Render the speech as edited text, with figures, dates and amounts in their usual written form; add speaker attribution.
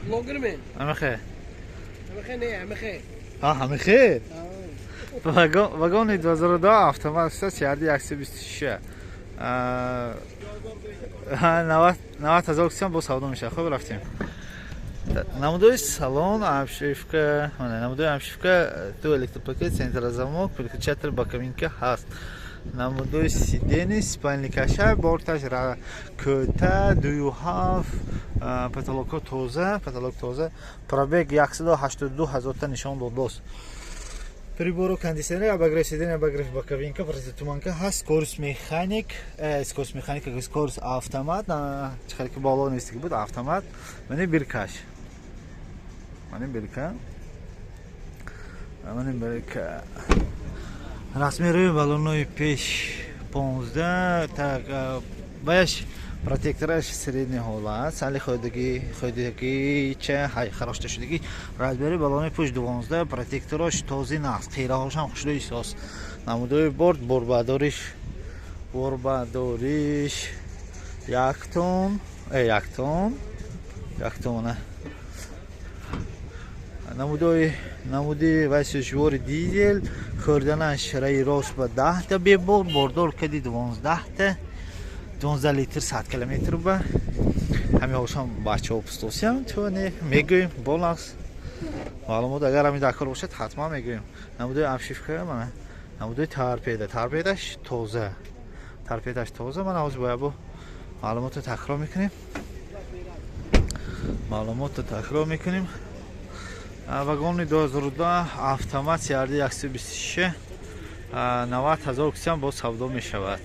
Speaker 1: Блогер ме?
Speaker 2: Амихе.
Speaker 1: Амихе не, амихе.
Speaker 2: А, амихе? Вагони 2002, автомат, CRD 126. 90 000 кисам бо савдо мешавад. Хуб, рафтем. Намудои салон, обшивка, намудои обшивка, ту электропакет, центрозамок, переключатель, боковинка ҳаст. Намудои сиденье, спальникаша, борташ кӯта, 2,7, потолокҳо тоза, потолок тоза, пробег 182 ҳазорта нишон додост. Прибору, кондиционер, обогрев сиденья, обогрев боковинка, противотуманка ҳаст, скорость механик, скорость механика, скорость автомат, чихеле ки боло навистаги буд, автомат. Мани биркаш, мани бирка, мани бирка. Размери баллонои пеш 15, так баяш протектораш средний ҳолат, сали ходагӣ, ходагӣ ча харошта шудагӣ. Размери баллонои пушт 12, протекторош този нақс, қираҳошам хушрӯ исос. Намудои борт, борбадориш, борбадориш 1 тон, 1 тон, 1 тона. Намудои намуди вай сӯзишвори дизел, хӯрданаш раи рост ба 10-та бебор, бордор кади 12-та, 12 литр 100 километр ба. Ҳами ҳошам бачаҳо пустосиям тоне мегӯем болақс маълумот, агар ҳами дар кор бошад, ҳатман мегӯем. Намудои обшивка, мана намудои торпеда, торпедаш тоза, торпедаш тоза. Мана ҳозир бояд бо маълумотро такрор мекунем, маълумотро такрор мекунем. Вагони 2002, автомат, CRD 126, 90 000 кисам бо савдо мешавад.